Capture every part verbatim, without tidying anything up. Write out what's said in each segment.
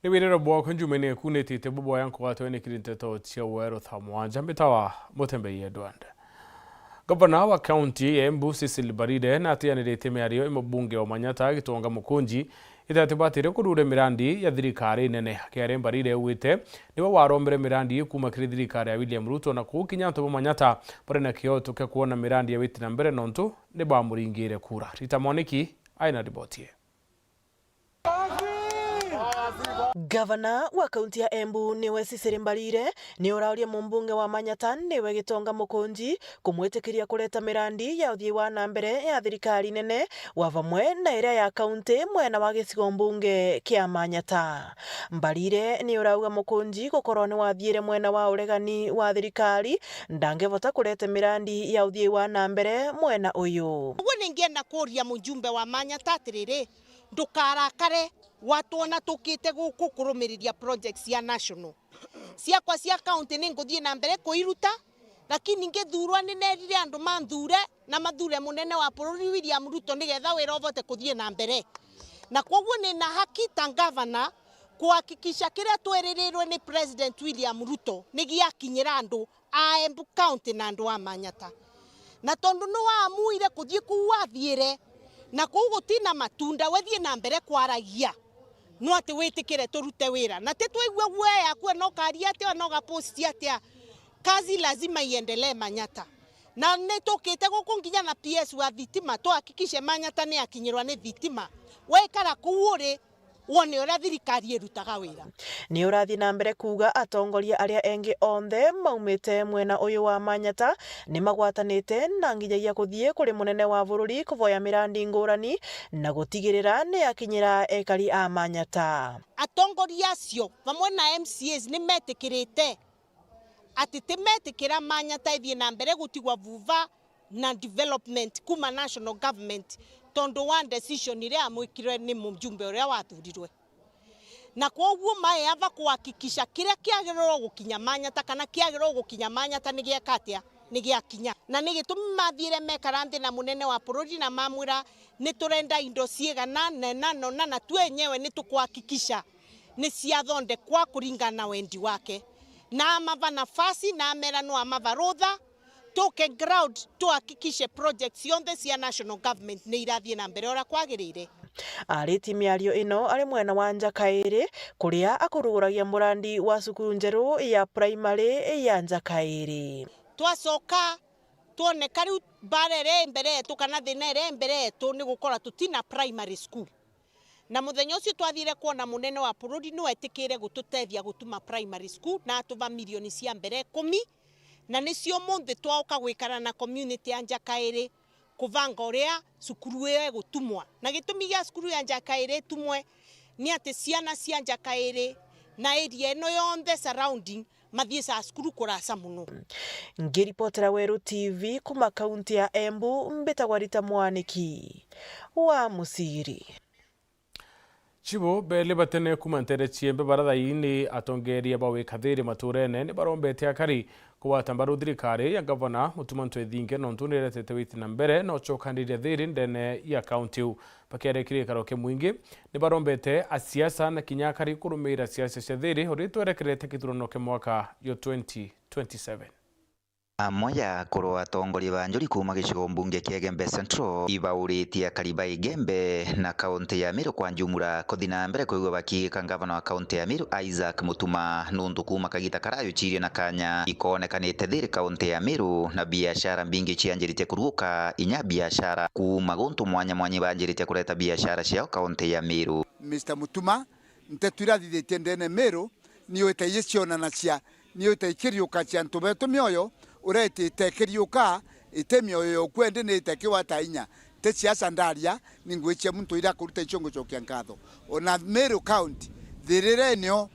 Ni wiriro bwaku njumene kunitite buboya nkugwatwe ni kiri nteto cia weru thaa mwanja mbitawa Mutembei Edward. Gavana wa kaunti ya Embu Cecily Mbarire natianiritie miario i mubunge wa Manyata Gitonga Mukunji ite ati batire kurure mirandi ya thirikari nene. Akiaria Mbarire augite niwe warombere mirandi ii kuuma kiri thirikari ya William Ruto na kuukinya antu ba Manyata bari na kioto kia kuona mirandi ya witi na mbere nontu ni bamuringire kura. Rita Mwaniki aina riboti ii. Gavana wa kaunti ya Embu niwe Cecily Mbarire ni urauria mumbunge wa Manyata niwe Gitonga Mukunji kumwitikiria kureta mirandi ya uthii wa na mbere ya thirikari nene wa vamwe na iria ya kaunti mwena wa gicigo mbunge kia Manyata. Mbarire ni urauga Mukunji gukorwo ni wathiire mwena wa uregani wa thirikari ndangevota kurete mirandi ya uthii wa na mbere mwena uyu. Uguo ningienda kuria mujumbe wa Manyata atiriri, ndukarakare, watwona tukite guku kurumiriria projects cia national. Ciakwa cia county ni nguthii na mbere kuiruta, lakini ngithurwa ni nerire andu manthure na mathure munene wa bururi William Ruto nigetha wira uvote kuthii na mbere. Na kwoguo ni na haki ta ngavana kuhakikisha kiria twiririrwe ni President William Ruto ni giakinyira andu a Embu County na andu a Manyata. Na tondu ni waamuire kuthii kuu wathiire, na kuu gutina matunda, we thii na mbere kwaragia. No ati witikire turute wira. Na ti twaigua guoya yaku, ona ukaria atia, ona ugapost atia. Kazi lazima iendelee Manyata. Na ni tukite guku nginya na P S wa thitima, tuhakikishe Manyata ni akinyirwa ni thitima. Waikara kuu uri, wone uria thirikari irutaga wira. Ni urathii na mbere kuuga atongoria aria engi onthe maumite mwena uyu wa Manyata ni magwatanite na nginyagia kuthii kuri munene wa bururi kuvoya mirandi ngurani na gutigirira ni yakinyira ekari a Manyata. Atongoria acio vamwe na M C As ni metikirite ati ti metikira Manyata ithii na mbere gutigwa vuva na development kuuma national government, tondu wa decision iria yamwikirwe ni mujumbe uria wathurirwe. Na kwoguo maea va kuhakikisha kiria kiagirwe gukinya Manyata, kana kiagirwe gukinya Manyata ni gieka atia, ni giakinya. Na ni gitumi mathiire mekara nthi na munene wa bururi na mamwira, ni turenda indo ciigana na na nona, na twenyewe ni tukuhakikisha ni ciathondekwa kuringana na wendi wake. Na amava nafasi, na amera no amava rutha, tuke ground, tuhakikishe projects cionthe cia national government ni irathii na mbere uria kwagirire. Aritie miario ino ari mwena wa Njakairi, kuria akuruguragia murandi wa cukuru njeru ya primary ya Njakairi. Twacoka twoneka riu mbara iria i mbere yetu kana thina iria i mbere yetu ni gukora tutina primary school. Na muthenya ucio twathiire kwona munene wa bururi, niwe etikire gututethia gutuma primary school na atuva milioni cia mbere ikumi, na nicio umunthi twauka gwikara na community ya Njakairi kubanga uria cukuru iyo igutumwa. Na gitumi gia cukuru ya Njakairi itumwe ni ati ciana cia Njakairi na area ino yonthe surrounding mathiicaga cukuru kuraca mono. Ngiripotera Weru T V kuuma kaunti ya Embu, mbitagwa Rita Mwaniki wa Muciri. Chibu beli batene kuuma ntere ciembe barathaini atongeria ba wikathiri maturene ni barombete akari kugwata mbaru thirikari ya gavana Mutuma Ntwethinge nontu niretete witi na mbere na ucokaniria thiri ndene ya kaunti iu. Bakiaria kiri gikaro kia mwingi, ni barombete asiasa na kinya akari kurumiira siasa cia thiri uria itwerekerete kithurano kia mwaka yo twenty twenty-seven. Amwe ya akuru atongoria ba njuri kuuma gicigo mbunge kia Igembe Central ibauritie akari ba Igembe na kaunti ya Meru kwa njumura kuthi na mbere kwigua bakiika ngavana wa kaunti ya Meru Isaac Mutuma, nuntu kuuma kagita karajucirie na kanya ikonekanite thiri kaunti ya Meru na biashara mbingi cianjirite kuruuka, inya biashara kuuma guntu mwanya mwanya ibanjirite kureta biashara ciao kaunti ya Meru. Mister Mutuma, nteto iria athithitie ndene Meru, ni uite icionanacia, ni uite ikiriuka cia antu betu mioyo, uretite ikiriuka, ite mioyo yoku endi ni ite kiwata inya. Ti siasa ndaria, ni ngwicia muntu iria akuruta icio ngucokia nkatho. Ona Meru County, thirire nio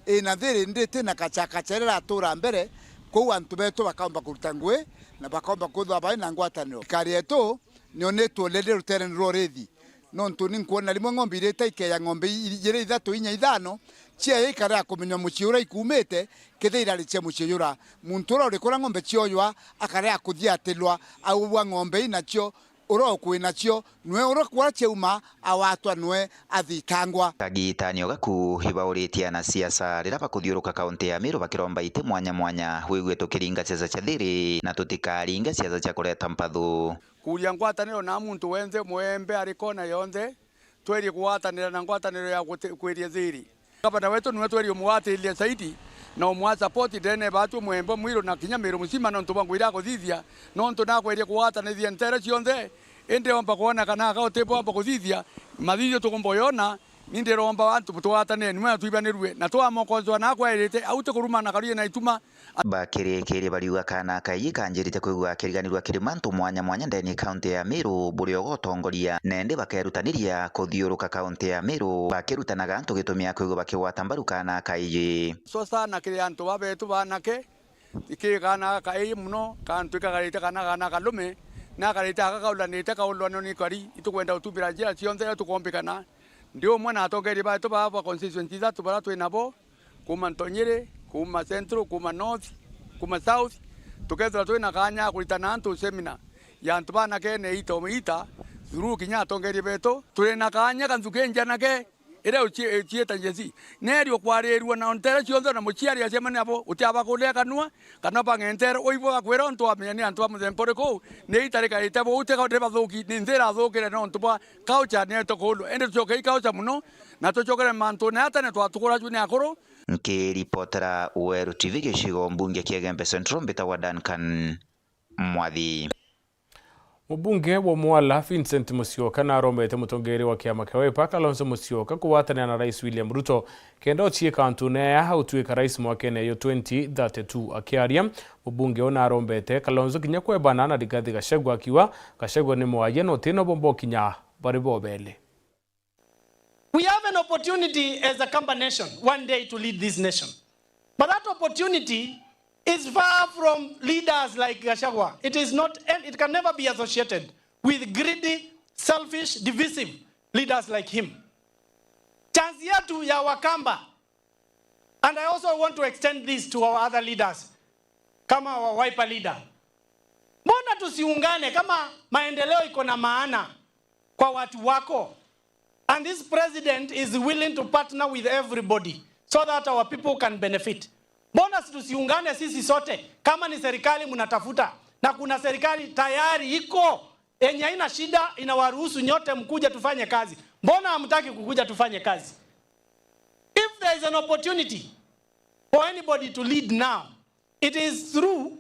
ina thiri nditi na kachakacha iria iratura mbere, kou antu betu bakaomba kuruta ngui na bakaomba kwithwa bai na ngwataniro. Thirikari yetu nio nitwonere ruterene rwa urithi. Nontu ni nkwona rimwe ng'ombe irita ikeya ng'ombe i-, ijiri ithatu, inya, ithano, ciaya ikarea kumenywa mucii uria ikuumite, kethira irari cia mucii jura. Muntu uria uri kuria ng'ombe cioywa, akarea kuthiatilwa, augwa ng'ombe ii nacio Uria ukwi nacio nwe uria kuria ciauma, awatwa nwe athitangwa. Kagitanio gaku ibauritie anasiasa riria bakuthiuruka kaunti ya Meru bakiromba iti mwanya mwanya, wigue tukiringa siasa cia thiri na tutikaringe siasa cia kureta mpathu. Kuria ngwataniro na muntu wenthe mwembe ari kona yonthe, twerie kugwatanira na ngwataniro ya guti-, kwiria thiri. Gavana wetu niwe twerie umugwatiriria zaidi na umwa support ndene baatu mwembe Mwiru na kinya Meru mzima nontu bwa ngugi iria akuthithia, nontu nakwerie kugwatanithia ntere cionthe, indi omba kwona kana aka utibwomba kuthithia, mathithio tukumba uyona, ni ndiromba antu tugwatanire nimwe na twibanirue, na twamokonzwa na akwairite, au tikurumana karuye na ituma. Bakirikirie bariuga kana kaiji kanjirite kwigua kiriganirua kiri mantu mwanya mwanya ndene kaunti ya Meru, buri ogotongoria, na indi bakerutaniria kuthiuruka kaunti ya Meru, bakirutanaga antu gitumi a kwigua bakigwata mbaru kana kaiji. Swa sana kiri antu babetu banake, iki kana kaiji muno, kantu ikagarite kana kana kalume, na karite aka kaulanite kaulwanio ni kari, itukwenda gutumira njira cionthe iria tukombikana. Ndi umwe na atongeria betu ba, ba constituency ithatu baria twi nabo, kuuma Ntonyiri, kuuma Central, kuuma North, kuuma South, tukethirwa twi na kaanya ga kuritana antu seminar ya antu banake na ita o ita, through kinya atongeria betu. Turi na kaanya kanthuki njanake iria uci-, uciita Gen Z. Neeri ukwarirua na ntere cionthe na muciari acemania nabo, utiabakuria kanua, kana bang'entere uibwa bakwira untu wamenya ni antu ba muthemba uriku, ni itarikarite buu, tiga ribathuki, ni nthi irathukire nontu bwa culture ni eto kuulwa. Indi tucokei culture muno, na tucokere mantune a tene twatukura ju ni akuru. Nkiripotera Weru T V gicigo mbunge kia Igembe Central, mbitagwa Duncan Mwathi. Mubunge wa Mwala Vincent Musyoka narombete mutongeria wa kiama kia Wiper Kalonzo Musyoka kugwatanira na Rais William Ruto kenda uciika antune aya autwika rais mwakene yo twenty thirty-two. Akiaria, mubunge uyu narombete Kalonzo kinya kwebana na Rigathi Gachagua akiuga Gachagua ni mwaria na utina ubomba ukinya bari bobele. We have an opportunity as a Kamba nation one day to lead this nation. But that opportunity is far from leaders like Gachagua. It is not, and it can never be associated with greedy, selfish, divisive leaders like him. Chance yetu ya Wakamba, and I also want to extend this to our other leaders, kama our Wiper leader. Mbona tusiungane kama maendeleo iko na maana kwa watu wako? And this president is willing to partner with everybody so that our people can benefit. Mbona tusiungane sisi sote? Kama ni serikali mnatafuta, na kuna serikali tayari iko, yenye haina shida, inawaruhusu nyote mkuje tufanye kazi, mbona hamtaki kukuja tufanye kazi? If there is an opportunity for anybody to lead now, it is through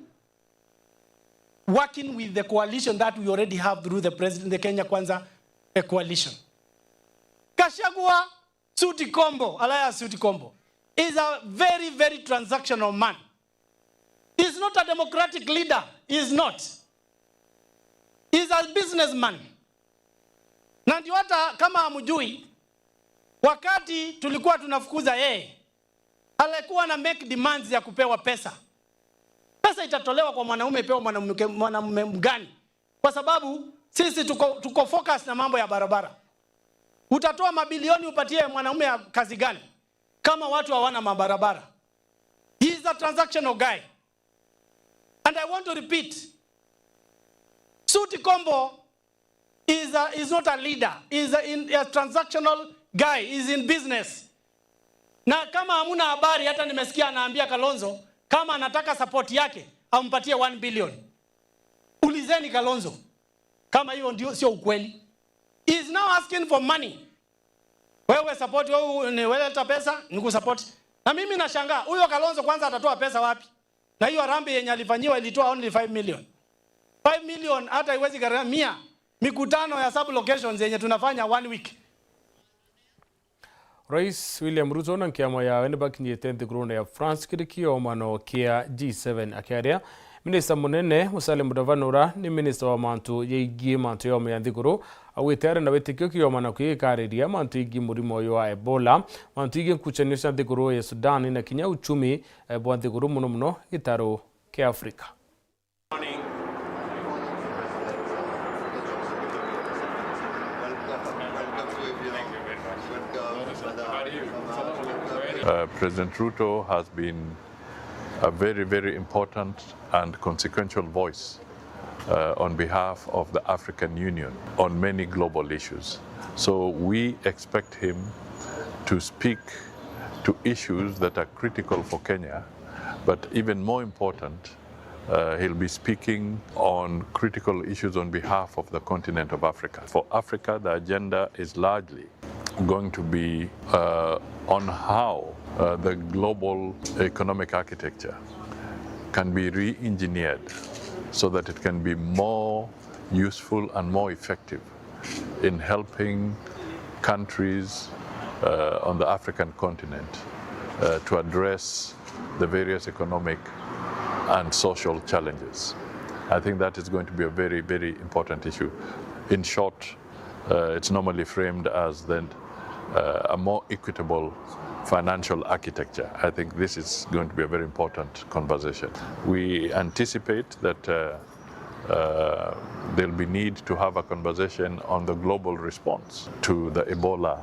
working with the coalition that we already have through the president, the Kenya Kwanza, eh, coalition. Gachagua, Suti Kombo, Alliance Suti Kombo, is a very, very transactional man. He's not a democratic leader. He's not. He's a businessman. Na ndio hata kama hamjui, wakati tulikuwa tunafukuza yeye, alikuwa na make demands ya kupewa pesa. Pesa itatolewa kwa mwanaume, ipewa mwanamke, mwanamume mgani? Kwa sababu sisi tuko, tuko focus na mambo ya barabara. Utatoa mabilioni upatie mwanaume ya kazi gani kama watu hawana mabarabara? He is a transactional guy. And I want to repeat, Suti Kombo is a, is not a leader. He is a, in, a transactional guy. He is in business. Na kama hamuna habari, hata nimesikia anaambia Kalonzo, kama anataka support yake, ampatie one billion. Ulizeni Kalonzo kama hiyo ndio sio ukweli. He is now asking for money. Wewe support, wewe ni, wewe leta pesa, nikusupport. Na mimi nashangaa, huyo Kalonzo kwanza atatoa pesa wapi? Na hiyo harambee yenye alifanyiwa ilitoa only five million. Five million hata haiwezi gharamia mikutano ya sub locations yenye tunafanya one week. Rais William Ruto na nkiama yawe ni bakinyite nthigurune ya France kiri kiomano kia G seven. Akiaria, minista munene Musalia Mudavadi, uria ni minista wa mantu jaigie mantu ya ume ya nthiguru, augite ari na witikio kiomano kii gikariria mantu jaigie murimo uyu wa Ebola, mantu jaigie nkucanio cia nthiguru ya Sudan, na kinya uchumi, eh, bwa nthiguru, muno muno gitaru kia Afrika. Uh, President Ruto has been a very, very important and consequential voice uh, on behalf of the African Union on many global issues. So we expect him to speak to issues that are critical for Kenya, but even more important, uh, he'll be speaking on critical issues on behalf of the continent of Africa. For Africa, the agenda is largely going to be, uh, on how, uh, the global economic architecture can be re-engineered so that it can be more useful and more effective in helping countries, uh, on the African continent, uh, to address the various economic and social challenges. I think that is going to be a very, very important issue. In short, uh, it's normally framed as then, uh, a more equitable financial architecture. I think this is going to be a very important conversation. We anticipate that, uh, uh, there'll be need to have a conversation on the global response to the Ebola,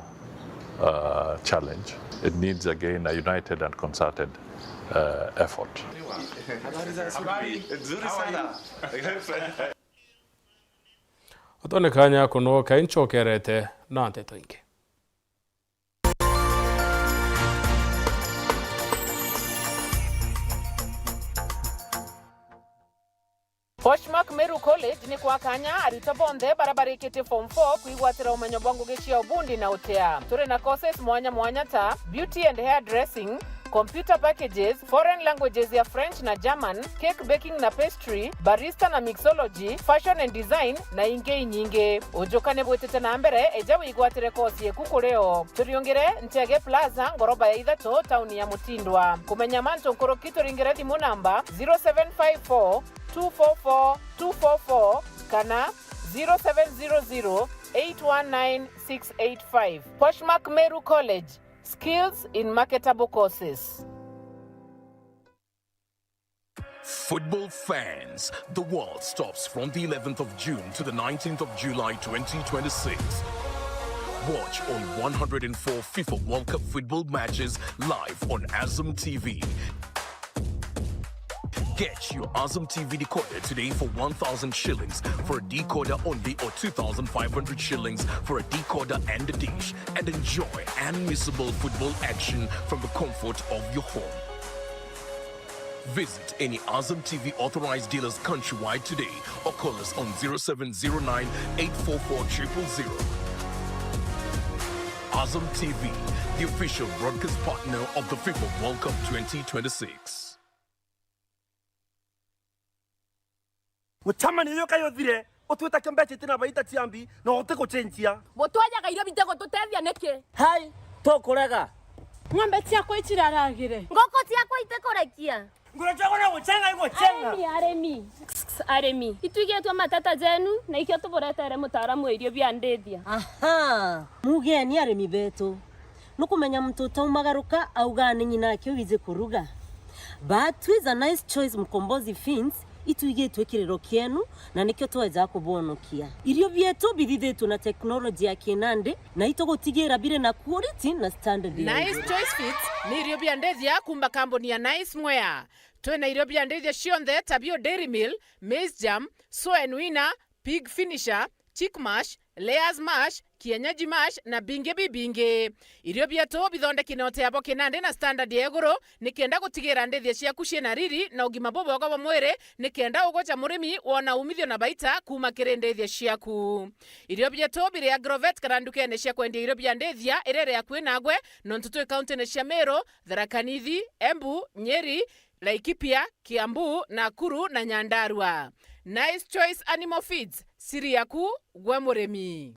uh, challenge. It needs, again, a united and concerted, uh, effort. Atone kanya kuno kai ncokerete na nteto ingi. Poshmark Meru College ni kwa kanya arutwo bonthe baria barikitie form four kwigwatira umenyo bwa ngugi cia ubundi na utea. Turi na courses mwanya mwanya ta beauty and hair dressing, computer packages, foreign languages ya French na German, cake baking na pastry, barista na mixology, fashion and design, na ingi inyingi. Ujuka ni bwitite na mbere, eja wigwatire course yeku kuri o. Turiungire Ntege Plaza, ngoroba ya ithatu, tauni ya Mutindwa. Kumenya mantu nkuruki, turingire thimu namba zero seven five four two four four two four four kana zero seven zero zero eight one nine six eight five. Poshmark Meru College, skills in marketable courses. Football fans, the world stops from the eleventh of June to the nineteenth of July twenty twenty-six. Watch all one hundred and four FIFA World Cup football matches live on Azam T V. Get your Azam T V decoder today for one thousand shillings for a decoder only or two thousand five hundred shillings for a decoder and a dish, and enjoy unmissable football action from the comfort of your home. Visit any Azam T V authorized dealers countrywide today or call us on zero seven zero nine eight four four triple zero. Azam T V, the official broadcast partner of the FIFA World Cup twenty twenty-six. Gucemania uyu kai uthire, utwita kio mbeca itina baita cia mbi, na uti gucenjia. Gutwajaga irio bitigututethia niki? Hai, tukurega. Ng'ombe ciakwa iciraragire. Nguku ciakwa itikurekia. Nguru ciakwa no gucenga igucenga. Arimi, arimi. Arimi, itwigitwe mateta jenu, na ikio tuburetere mutaaramu wa irio bia ndithia. Aha, mugeni arimi betu. Nukumenya muntu utaumagaruka augaa ni ng'ina ake wiji kuruga. But twi za Nice Choice Mkombozi Feeds, itwigitwe kiriro kienu, na nikio tweja kubwonokia. Irio bietu bithithitwe na teknoloji ya kinandi, na itugutigira biri na quality na standard ya iguru. Nice Choice Feeds ni irio bia ndithia kuuma kambuni ya Nice Mwea. Twina irio bia ndithia cionthe ta bio Dairy Meal, Maize Germ, Soen Winner, Pig Finisher, Chick Mash, Layers Mash, Kienyeji Mash na bingi bibingi. Irio bietu bithondeki na utea bwa kinandi na standard ya iguru, nikenda gutigira ndithia ciaku ciina riri na ugima bubwega bwa mwiri, nikenda ugwe ta murimi wona umithio na baita kuuma kiri ndithia ciaku. Irio bietu biri Agrovet kana ndukene cia kwendia irio bia ndithia iria iri akui nagwe, nontu twi kauntine cia Meru, Tharaka Nithi, Embu, Nyeri, Laikipia, Kiambu, Nakuru na Nyandarua. Nice Choice Animal Feeds, siri yaku gwe murimi.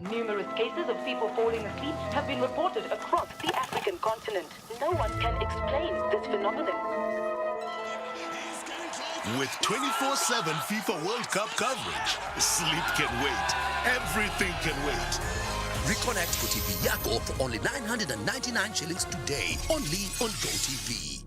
Numerous cases of people falling asleep have been reported across the African continent. No one can explain this phenomenon. With twenty-four seven FIFA World Cup coverage, sleep can wait. Everything can wait. Reconnect ku T V yako for only nine hundred and ninety-nine shillings today, only on GoTV.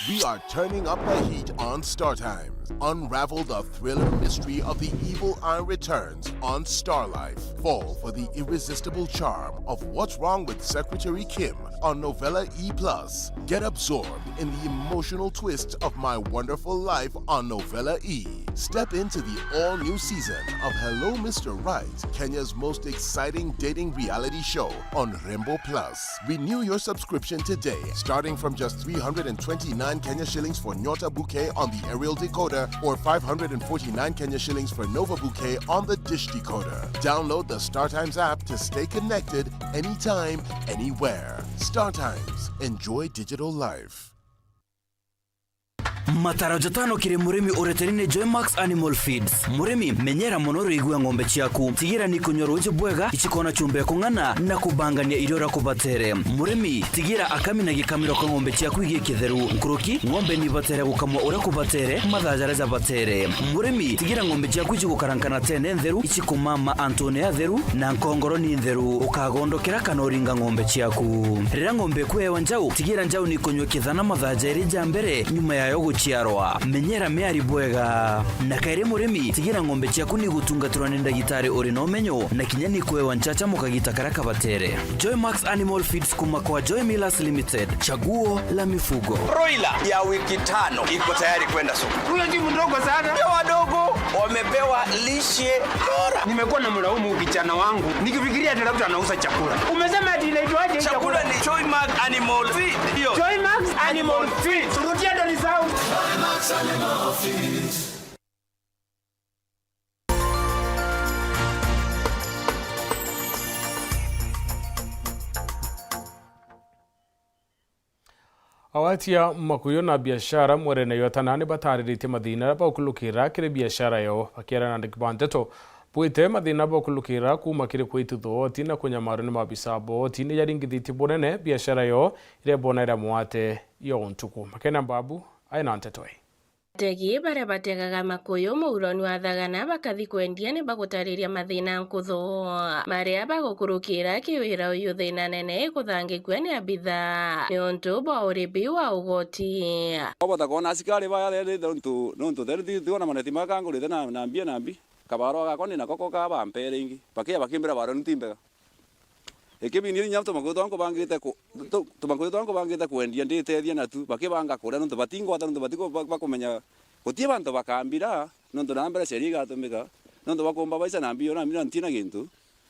We are turning up the heat on Star Times. Unravel the thriller mystery of the evil eye returns on Star Life. Fall for the irresistible charm of What's Wrong with Secretary Kim on Novella E plus. Get absorbed in the emotional twists of My Wonderful Life on Novella E. Step into the all-new season of Hello Mister Right, Kenya's most exciting dating reality show on Rembo Plus. Renew your subscription today, starting from just three hundred and twenty-nine Kenya shillings for Nyota Bouquet on the aerial decoder or five hundred and forty-nine Kenya shillings for Nova Bouquet on the dish decoder. Download the StarTimes app to stay connected anytime, anywhere. StarTimes. Enjoy digital life. Mataro jatano kiri murimi ureteri ni Joymax Animal Feeds. Murimi, menyera mono ruigi wa ng'ombe ciaku. Tigira ni kunywa ruuji bwega, icikona chumba ya kung'ana na kubangania irio uria kubatere. Murimi, tigira akami na gikamiro ka ng'ombe ciaku igi kitheru. Nkuruki, ng'ombe ni ibatere gukamwa uria kubatere, mathaa jaria jabatere. Murimi, tigira ng'ombe ciaku icigukarankana tene ntheru, icikumama antune atheru, na nkongoro ni ntheru. Ukagondokera kana uringa ng'ombe ciaku. Riria ng'ombe ikuewa njau, tigira njau ni kunywa kithana mathaa jairi ja mbere nyuma yayo guciarwa. Menyera miari bwega. Na kairi murimi, tigira ng'ombe ciaku ni gutungatirwa ni ndagitari uri na umenyo, na kinya ni kuewa nchacha mukagita karia kabatere. Joymax Animal Feeds kuma kwa Joy Millers Limited. Chaguo la mifugo. Broiler ya wiki tano iko tayari kwenda soko. Huyo si mdogo sana. Ndio wadogo wamepewa lishe bora. Nimekuwa na mlaumu kijana wangu nikifikiria ati labda anauza chakula. Umesema ati inaitwaje hii chakula? Chakula ni Joymax Animal Feed. Hiyo. Joymax Animal Feed. Rudia ndo ni sound. Agwati a makuyu na biashara mwerene yotana ni batariritie mathina bagukurukira kiri biashara yao. Bakiara na andiki ba nteto, bwite mathina bagukurukira kuuma kiri kwitithwa oti na kunyamarwa ni maabisa ba oti ni jaringithitie bunene biashara yao iria bonaira mwate yo ntuku. Makena Mbabu ai na nteto ii. Ategi baria bategaga makuyu muuroni wa Thagana bakathi kwendia ni bagutariria mathina nkuthu maria bagukurukira kiwira uyu. Thina nene ikuthangikua ni abitha niuntu bwa uribi wa ugoti. Wabota kwona asikari baya riri nontu, nontu theri ti, tiona maneti makangurite na, na mbia na mbi. Kabaro gakwa ni nako ko ka bampere ingi. Bakia bakimbira baro ntimbega. Ikibindi inya tumakuyu twa nkubangite ku-, tu-, tumakuyu twa nkubangite kwendia nditethia natu, bakibanga kuria nontu batingwata nontu batiko ba-, bakumenya guti bantu bakambira nontu na mbere ciari igatumika nontu bakumba baica na mbio na mbio ntina gintu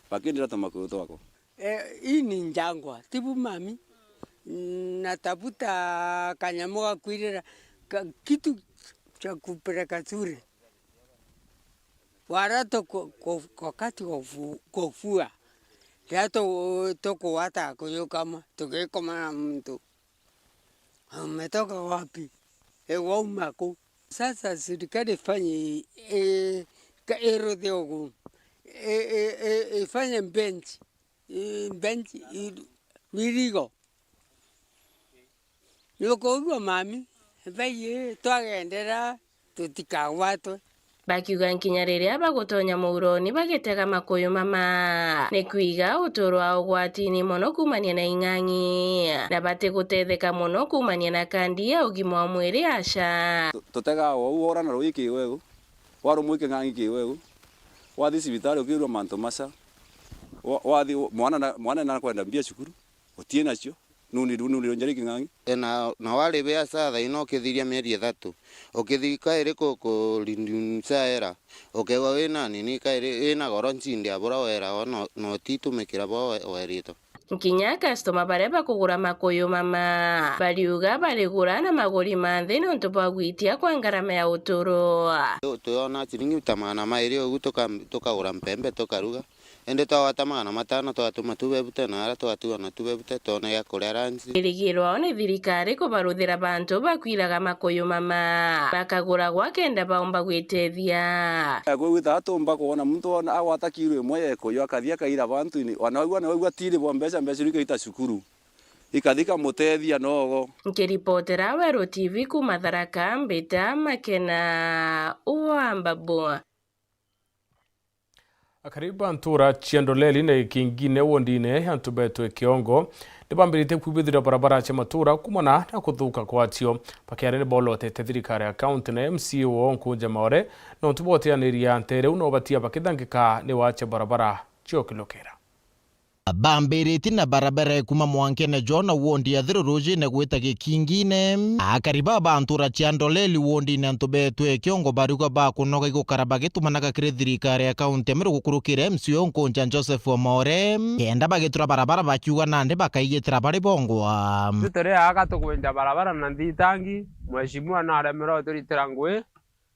bakindira tumakuyu twako. Eh, hii ni njangwa, tibu mami. Natafuta kanyamu ga kwirira, ka-, kitu cha kupeleka shule. Wara tuku-, ku-, wakati wa ufu-, kufua, riria tu-, tukuwata kuyukama, tugikoma na muntu. Umetoka wapi? E, wauma ku? Sasa serikali ifanye, e, ka-, iruthe ugu. E, e, e, ifanye bench. I-, bench i-, wirigo. Nukuigua mami? Baiye, twagendera, tutikagwatwe. Bakiuga nkinya riria bagutonya muuroni bagitega makuyu mama, ni kwiga uturo wa ugwatini mono kuumania na ing'ang'i, na batigutetheka mono kuumania na kandi ya ugima wa mwiri, aca. Tu-, tutegaa ou wora na ruuji kiwegu, warumwa i king'ang'i kiwegu, wathi cibitari ukirua mantu maca, wa-, wathi mwana na, mwana nakwenda mbia cukuru, utii nacio, nuni riu nuni njari king'ang'i. E, na, na wari biacara thaino ukithiria mieri ithatu, ukithi kairi ku, ku reduce era, ukegwa wina nini kairi wina goro ncindi abura wera o no, no utitumikira bo we-, weritwe. Nkinya customer baria bakugura makuyu mama bariuga barigura na maguri ma nthi niuntu bwa gwitia kwa ngarama ya uturo. Tu-, tuyona ciringi ta magana mairi ugu tuka-, tukagura mpembe tukaruga. Indi twagwata magana matano, twatuma tu bebute, na aria twatigwa na tu bebute, twone gia kuria ranci. Irigirwa ni thirikari kubaruthira bantu bakwiraga makuyu mama, bakaguragwa kenda baumba gwitethia. Kwigwithaga tumba kwona muntu wona agwata kiro imwe ya ikuyu, akathi akaira bantu-ini, ona waigua, na waigua tiri bwa mbeca, mbeca iria ikaita cukuru, ikathi ikamutethia nogo. Nkiripotera Weru T V kuuma Tharaka, mbita Makena wa Mbabu. Akari ba ntura cia Ndoleli na Gikingine wondine ya Ntubetwe Kiongo Nibambiritie kwibithira barabara cia matura kumana na kuthuka kwacio. Bakiaria nibolotete thirikari ya kaunti na M C A wao Nkunja Maore, nontu botianiria ntere u no batia bakithangika ni wacia barabara cio kilokera. Bambiritie na barabara ya kuma Mwankene Jona wondi ya Thiru rujine gwita Gikingine. Akari baba ntura cia Ndoleli wondine antu betwe kiongo bariuga bakunoga igukara bagitumanaga kiri thirikari ya kaunti ya Meru gukurukira M C A Nkunja Joseph Omore, kenda bagitura barabara bakiuga nandi bakaigitira bari bongwa. Tutereaga tugwinja barabara na nthitangi, mheshimiwa naremerwe uturitira ngui,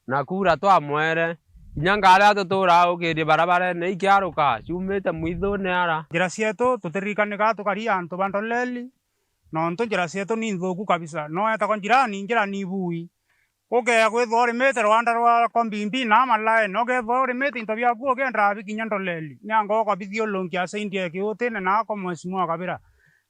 na kura twamwere. Kinya ngari atuturaa ukirie barabarene ikiaruka, ciumite mwithune ara. Njira cietu tutiririkanaga tukari antu ba Ndoleli, nontu njira cietu ni nthuku kabisa. No etagwa njirani, njirani ibui. Ukeya kwithwa urimite rwanda rwa Kombimbi na Malaene, ukethwa urimite into biaku ukiendaga bikinya Ndoleli, ni anga ukabithiulunkia saindi ya Kiutine na ako mheshimiwa Kabira.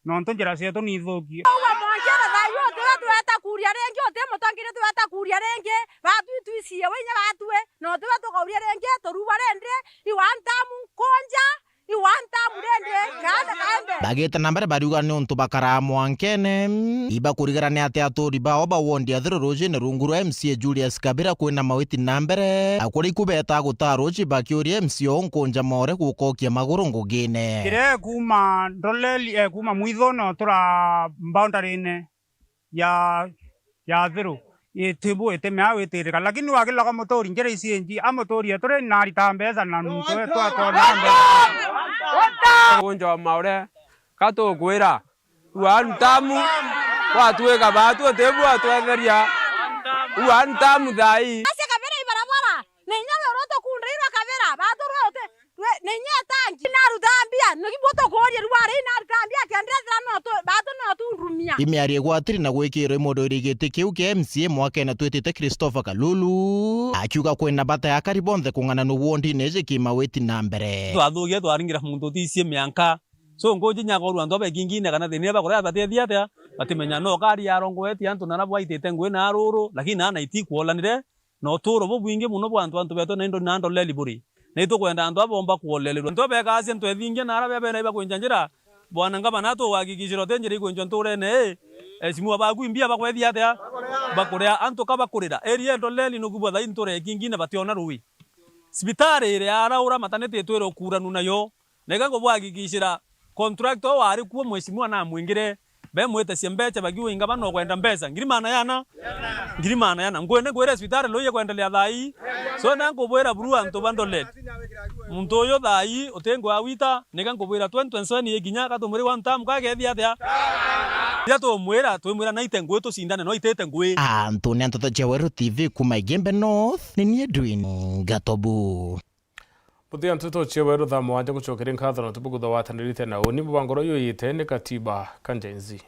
Nontu njira cietu ni ithuki. Uga mwongere thayu utiwe tweta kuria ringi, uti mutongeria tweta kuria ringi, batwi twiciye winya batwi, na utiwe tukauria ringi, turuwa rindi, iwa ntamu Nkunja, iwa ntamu rindi, kaende kaende. Bagite na mbere bariuga ni untu bakaraa mwankene, ibakurigara ni ati aturi bao ba wondi ya Thiru rujine rungu rwa M C A Julius Kabira kwina mawiti na mbere, akuria ikubeta gutaa ruci bakiuria M C A Nkunja Maore gukokia maguru ngugine. Njira ekuuma Ndoleli, ekuuma Mwithune utura boundary-ine ya, ya Thiru, itibu itimea witirika. Lakini wakiloga muturi njira ici ingi, amuturi etu ri narita mbeca na muntu etu atona mbeca. Nkunja wa Maore, ka tukwira, ua ntamu, watwika batu utibu atwetheria, ua ntamu thai. Acia Kabira ibarabara, na inya weru tukundiirwa Kabira, batu rwe uti, rwe, na inya etangi, naruta mbia, niki butukuria riu ari naruta mbia, kendethira no tu, batu no tundumia. Imiario igwatiri na gwikirwa imurwiri giti kiu kia M C A mwakene twitite Christopher Kalulu, akiuga kwina bata ya akari bonthe kung'ananua wondine iji kimawiti na mbere. Twathugia twaringira muntu uticie mianka. So, nkunji nyakorwa antu abekingine kana thina iria bakuria batethia atia, batimenya no kari ya rongo eti antu nara bwaitite ngui na ruru, lakini nana itikuolanire, na uturo bubwingi muno bwa antu, antu betu na indo na Ndoleli buri. Na itukwenda antu abomba kuolelerwa. Antu abekacia ntwethingia na ara bebena ibakwinja njira, bwana ngavana atuhakikishira uti njira ikwinjwa nturene ii, ecimu baku imbia bakwethia atia? Bakuria. Antu ka bakurira. Area Ndoleli nukubwa thai ntura ikingine bationa rui. Cibitari iria araura maternity itwire ukuranu nayo. Neka nkubwakikishira, contractor wari kuo mheshimiwa namwingire, bemwitecia mbeca bakiuga ingavana ukwenda mbeca, ngiri maana yana? Ngiri maana yana. Nkwende nkwire cibitari loi ikwendelea thai. So na nkubwira buru antu ba Ndoleli. Muntu uyu thai uti ngwa wita, neka nkubwira twenty twenty-seven ikinya, ka tumuri one term kagethia atia? Ria tumwira, twimwira naite ngui tucindane, no itite ngui. Antu ni Nteto cia Weru T V kuma Igembe North, ni ni Edwin Gatobu. Muthia Nteto cia Weru thaa mwanja gucokeria nkatho na tubugutha watanirite na uni mubango uria uyite ni Katiba ka Gen Z.